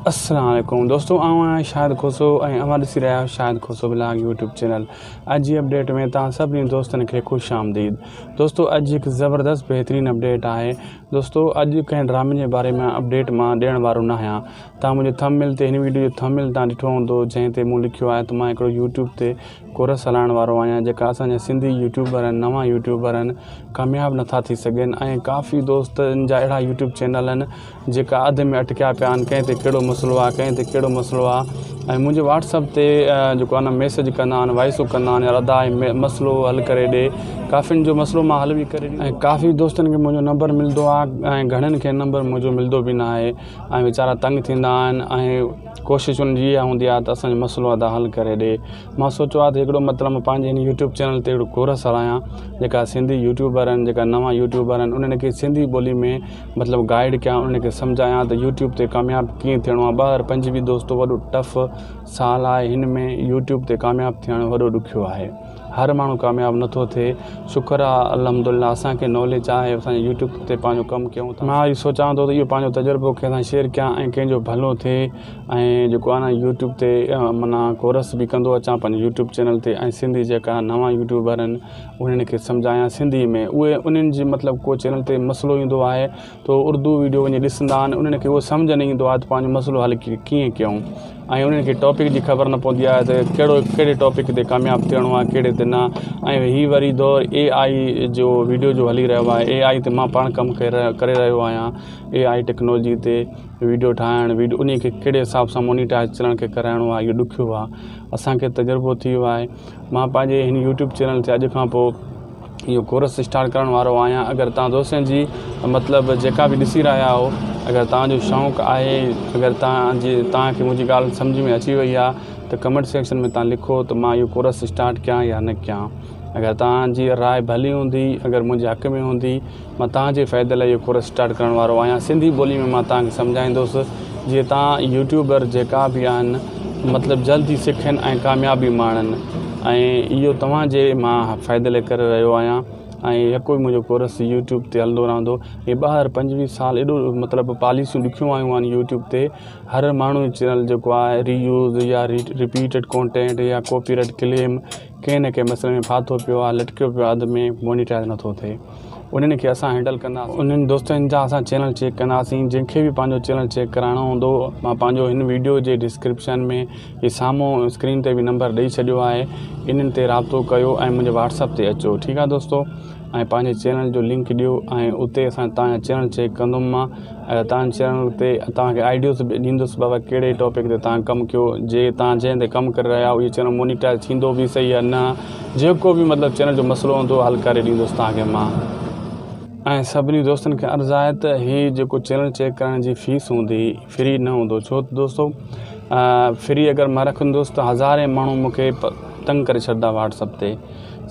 السلام عليڪم دوستو آئون آهيان شاهد کوسو ۽ اوهان ڏسي رهيا آهيو Shahid Khoso blog YouTube channel. اڄ جي اپڊيٽ ۾ توهان سڀني دوستن کي خوش آمديد. دوستو اڄ هڪ زبردست بهترين اپڊيٽ آهي. دوستو اڄ ڪنهن ڊرامي جي باري ۾ اپڊيٽ مان ڏيڻ وارو نه آهيان. توهان منهنجي ٿم مل تي هن ويڊيو جو ٿم مل تان ڏٺو هوندو جنهن تي مون لکيو آهي ته مان هڪڙو يوٽيوب تي ڪورس هلائڻ وارو آهيان جيڪا اسان جا سنڌي يوٽيوبر آهن نوان يوٽيوبر آهن ڪامياب نٿا ٿي سگهن ۽ ڪافي دوستن جا اهڙا يوٽيوب چينل آهن جيڪا اڌ ۾ اٽڪيا پيا آهن ڪنهن تي ڪهڙو مسئلو آهي ڪنهن تي ڪهڙو مسئلو آهي ۽ منهنجي واٽس اپ تي جيڪو آهي نه ميسيج ڪندا آهن وائسون ڪندا آهن يار ادا هي مسئلو حل ڪري ڏي ڪافين جو مسئلو مان حل به ڪري ڏيندو ۽ ڪافي دوستن کي منهنجو نمبر ملندو آهي ۽ گهڻن کي نمبر منهنجو ملندو به نه آهي ۽ ويچارا تنگ ٿيندا آهن ۽ ڪوشش انهن جي اها هوندي آهي ته اسانجو مسئلو ادا حل ڪري ڏي مان سوچيو آهي ته هڪڙو مطلب مان پنهنجي هن يوٽيوب چينل تي هڪڙو ڪورس هلايان جيڪا سنڌي يوٽيوبر آهن جيڪا نوان يوٽيوبر آهن انهن کي سنڌي ٻولي ۾ مطلب گائيڊ ڪيان انهن کي سمجهايان ته يوٽيوب تي ڪامياب ڪيئن ٿيڻو آهي 2025 دوستو وڏو ٽف سال آهي هن ۾ يوٽيوب تي ڪامياب ٿيڻ وڏو ڏکيو آهي هر ماڻهو ڪامياب نٿو ٿئي شڪر آهي الحمد لله اسان کي ناليج آهي اسان يوٽيوب تي پنهنجو ڪم ڪيون ٿا مان اهو سوچان ٿو ته اهو پنهنجو تجربو ڪنهن سان شيئر ڪيان ۽ ڪنهن جو ڀلو ٿئي ۽ جيڪو آهي نه يوٽيوب تي معنيٰ ڪورس به ڪندو اچان پنهنجي يوٽيوب چينل تي ۽ سنڌي جيڪا نوان يوٽيوبر آهن انهن کي سمجهايان سنڌي ۾ اهي انهن جي مطلب ڪو چينل تي مسئلو ايندو آهي ته اردو ويڊيو وڃي ڏسندا آهن انهن کي اهو سمجهه نه ايندو آهي ته پنهنجو مسئلو حل ڪيئن ڪيون ۽ انهن کي ٽاپڪ جي خبر نه پوندي آهي ته ڪهڙو ڪهڙي ٽاپڪ تي ڪامياب ٿيڻو آهي ڪهڙي تي نه ۽ هي وري دور اي آئي جو ويڊيو جو هلي رهيو آهي اي آئي تي مان پاڻ ڪم ڪري رهيو آهيان اي آئي ٽيڪنالاجي تي ويڊيو ٺاهڻ ويڊيو انهي کي ڪهڙي حساب سان مونيٽائز چينل کي ڪرائڻو آهي اهو ڏکيو آهي اسان کي تجربو ٿي ويو آهي مان پنهنجي هن يوٽيوب چينل تي اڄ کان پوء اهو ڪورس اسٽارٽ ڪرڻ وارو آهيان اگر توهان دوستن جي مطلب جيڪا به ڏسي رهيا آهيو اگر توهان جو شوق آهي اگر توهان جي توهان کي منهنجي ڳالهه سمجهه ۾ اچي وئي آهي ته ڪمينٽ سيڪشن ۾ توهان لکو ته مان اهو ڪورس اسٽارٽ ڪيان يا نه ڪيان اگر توهان جي راء ڀلي هوندي اگر منهنجي حق ۾ هوندي مان توهان جي فائدي لاء اهو ڪورس اسٽارٽ ڪرڻ وارو آهيان سنڌي ٻولي ۾ مان توهان کي سمجهائيندس جيئن توهان يوٽيوبر جيڪا به آهن مطلب جلدي سکن ۽ ڪاميابي ماڻن ۽ اهو توهان جي مان فائدي لاء ڪري رهيو آهيان ۽ يڪو ئي منهنجو ڪورس يوٽيوب تي هلندو رهندو هي 2025 سال ايڏو مطلب پاليسيون ڏکيون آيون آهن يوٽيوب تي هر ماڻهو چينل جيڪو آهي ري يوز يا رپيٽيڊ ڪانٽينٽ يا ڪاپي رائيٽ ڪليم ڪنهن نه ڪنهن مسئلي ۾ ڦاٿو پيو آهي لٽڪيو پيو آهي اڌ ۾ مونيٽائز نٿو ٿئي انهن کي اسان هينڊل ڪنداسين انهن دوستن جا اسان چينل چيڪ ڪنداسين جنهن کي به پنهنجو چينل چيڪ ڪرائڻو هوندو مان پنهنجو هن ويڊيو جي ڊسڪرپشن ۾ هي سامهون اسڪرين تي به نمبر ڏئي ڇڏيو آهي انهن تي رابطو ڪيو ۽ منهنجي واٽس اپ تي اچو ٺيڪ آهي دوستو ۽ پنهنجي چينل جو لنڪ ڏيو ۽ اتي اسان توهان جا چينل چيڪ ڪندم مان ۽ توهان جي چينل تي توهان کي آئيڊيوز به ڏيندس بابا ڪهڙي ٽاپڪ تي توهان ڪم ڪيو جي توهان جنهن تي ڪم ڪري رهيا آهيو اهو چينل مونيٽائز ٿيندو به صحيح يا نه جيڪو به مطلب چينل جو مسئلو هوندو حل ڪري ڏيندس توهان کي مان. ۽ سڀني دوستن کي عرض آهي ته هي جيڪو چينل چيڪ ڪرڻ جي فيس هوندي فري نه هوندو ڇو ته دوستو فري اگر مان رکندس ته هزارين ماڻهو مون کي تنگ ڪري ڇڏندا واٽس اپ تي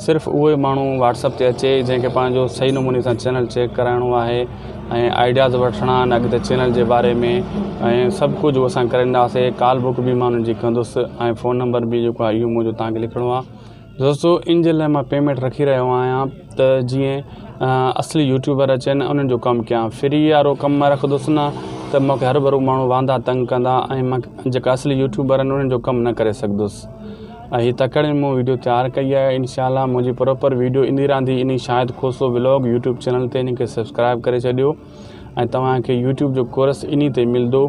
صرف اهو ئي ماڻهو واٽس اپ تي اچي جنهن کي پنهنجو صحيح نموني سان چينل چيڪ ڪرائڻو آهي ۽ آئيڊياز وٺڻا آهن اڳتي چينل جي باري ۾ ۽ سڀ ڪجهه اسان ڪري ڏينداسين ڪال بڪ به مان انهن جي ڪندس ۽ فون نمبر به جيڪو آهي اهو منهنجو توهان کي لکڻو آهي دوستو ان جي لاء مان پيمينٽ رکي رهيو آهيان ته جيئن اصلي يوٽيوبر اچن انهن جو ڪم ڪيان فري وارو ڪم مان رکندس نه ته مونکي هر ڀرو ماڻهو واندا تنگ ڪندا ۽ مان جيڪا اصلي يوٽيوبر آهن انهن جو ڪم نه ڪري سگهندس ۽ هي تڪڙ ۾ مون ويڊيو تيار ڪئي آهي انشاء الله منهنجي پراپر ويڊيو ايندي رهندي انهي Shahid Khoso vlog YouTube channel تي انهي کي سبسڪرائب ڪري ڇڏيو ۽ توهان کي يوٽيوب جو ڪورس انهي تي ملندو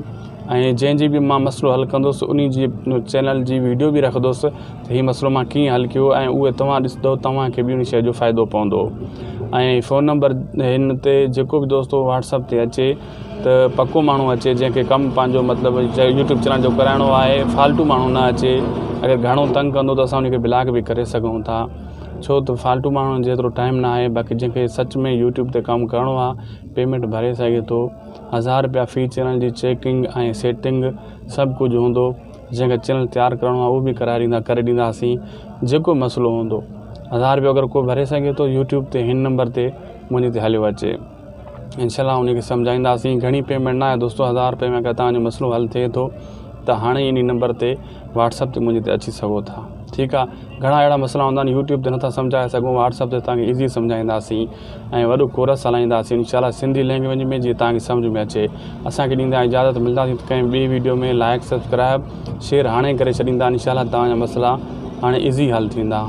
۽ جنهن جي به مان مسئلو حل ڪندس انهي جي چينل جي ويڊيو به رکندس ته هي مسئلو مان ڪيئن حل ڪيو ۽ اهي توهان ڏسندو توهان کي به ان شي جو فائدو پوندو ۽ فون نمبر هن تي جيڪو به دوستو واٽس اپ تي اچي ته پڪو ماڻهو اچي جنهن کي ڪم پنهنجو مطلب يوٽيوب چينل جو ڪرائڻو آهي فالتو ماڻهو نه اچي اگر گهڻو تنگ ڪندو ته اسان ان کي بلاڪ به ڪري سگهون ٿا ڇو ته فالتو ماڻهن جيترو ٽائيم نه آهي باقي جنهن کي سچ ۾ يوٽيوب تي ڪم ڪرڻو آهي پيمينٽ ڀري سگهي ٿو 1000 روپيا في چينل جي چيڪنگ ۽ سيٽنگ سڀ ڪجهه هوندو جنهن کي چينل تيار ڪرڻو آهي اهو به ڪرائي ڏيندا ڪري ڏينداسين جيڪو مسئلو هوندو 1000 روپيو اگر ڪو ڀري سگهي ٿو يوٽيوب تي هن نمبر تي منهنجي تي هليو اچي انشاء الله ان کي سمجهائينداسين گهڻي پيمينٽ نه آهي دوستو 1000 روپئي ۾ اگر توهان جو مسئلو حل ٿئي ٿو ته هاڻي ئي ان نمبر تي واٽس اپ تي منهنجي تي اچي سگهو ٿا. ٺيڪ آ گهڻا اهڙا مسئلا هوندا آهن يوٽيوب تي نٿا سمجهائي سگهون واٽس اپ تي توهان کي ايزي سمجهائينداسين ۽ وڏو ڪورس هلائينداسين انشاء الله سنڌي لينگويج ۾ جيئن توهان کي سمجهه ۾ اچي اسان کي ڏيندا اجازت ملنداسين ڪنهن ٻي ويڊيو ۾ لائڪ سبسڪرائب شيئر هاڻي ڪري ڇڏيندا انشاء الله توهان جا مسئلا هاڻي ايزي حل ٿيندا.